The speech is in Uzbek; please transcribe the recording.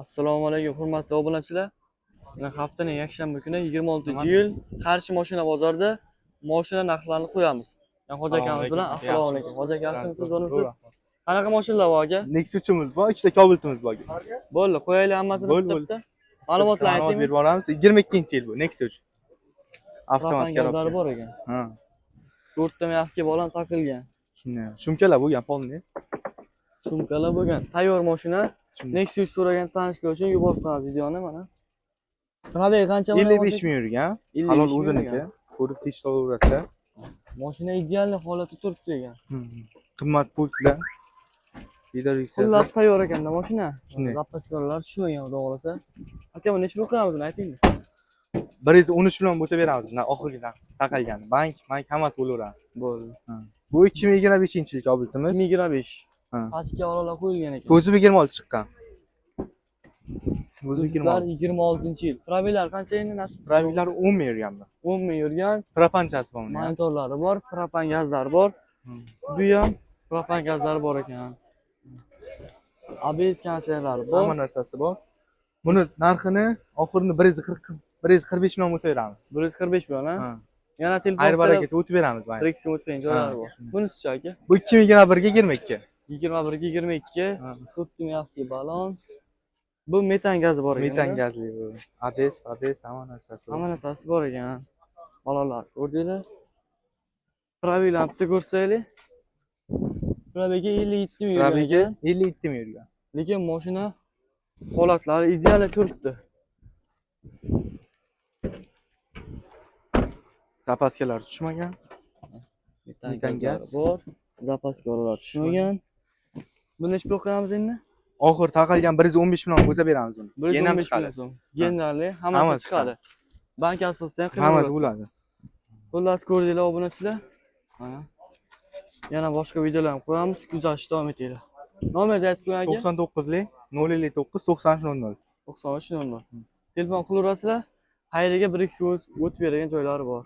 Assalomu alaykum, hurmatli obunachilar. Mana, haftaning yakshanba kuni, 26-iyul, Qarshi moshina bozorida moshina narxlarini qo'yamiz. Yani hoji akamiz bilan. Assalomu alaykum. Hoji aka, yaxshimisiz, zo'rmisiz? Qanaqa mashinalar bor, aka? Nexia 3'imiz bor, ikkita Cobalt'imiz bor. Bo'ldi, qo'yaylik hammasini Bo'l, bitta bo'l. bitta. Ma'lumotlarni Ma'lumot aytingmi? berib boramiz. 22-yil bu Nexia 3. Avtomat Propan gazlari коробка. bor ekan. Ha. To'rtta мягкий balon taqilgan. Shunday. Шумка lar bo'lgan полный. Шумка lar bo'lgan. Tayyor mashina. Shunday. Nexia 3 so'ragan tanishlar uchun yuborib qo'yamiz videoni mana. Пробег qancha bo'lgan? 55 ming yurgan. 55 Halol ming o'ziniki. yurgan. Ko'rib tekshirib olaverasizlar. Mashina ideal holatda turibdi ekan. Qimmat pultlar. Vidoliksi. Xullas, tayyor ekanda mashina. Shunday. Запаска lar tushmagan, xudo xohlasa. Aka, buni necha pul qo'yamiz, buni aytingmi? 113 million bo'lsa beramiz. Na oxirgi narx taqalgan. Bank, bank hammasi bo'laveradi. Bo'ldi. Bu 2025-yil Cobalt'imiz. 2025. Ha. Pastga olalar qo'yilgan ekan. Ko'zi 26 chiqqan. Ko'zi Kuzovlar 26. 26-yil. Пробег lar qancha endi nasib? Пробег lar 10 ming yurgan bu. 10 ming yurgan. Propanchasi bor buni. Monitorlari bor, propan gazlari bor. Bu ham propan gazlari bor ekan. ABS konserlari bor. Hamma narsasi bor. Buni narxini oxirini 140, 145 million bo'lsa beramiz. 145 million, ha? Ha. Yana telefon Ayr barakasi o'tib beramiz mayli. Rexim o'tgan joylari Ha, bor. Bunisichi, aka? Bu 2021ga 22. 21 ga 22. Ha. To'rtta мягкий balon. Bu metan gazi bor ekan. Metan gazli bu. ABS, ABS hamma narsasi bor. Hamma narsasi bor ekan. Bolalar, ko'rdinglar? Пробег larni bitta ko'rsaylik. Пробег ga 57 ming yurgan Пробег i ekan. 57 ming yurgan. Lekin mashina holatlari ideal turibdi. Запаска lar tushmagan. Metan Metan gazlari gaz. bor. Запаска lar tushmagan. Buni necha pul qo'yamiz endi? Oxir taqalgan 115 million bo'lsa beramiz uni. 115 Yana ham chiqadi. million so'm. Generali hammasi Hammasi chiqadi. Bank asosida ham qilib Hammasi berasiz. bo'ladi. Xullas, ko'rdinglar, obunachilar. Mana. Yana boshqa videolarni qo'yamiz, kuzatishda davom etinglar. Nomeringizni aytib qo'ying, aka. 99lik 059 93 00. 93 00. Telefon qilaverasizlar. Xayriga bir ikki so'z o'tib bergan joylari bor.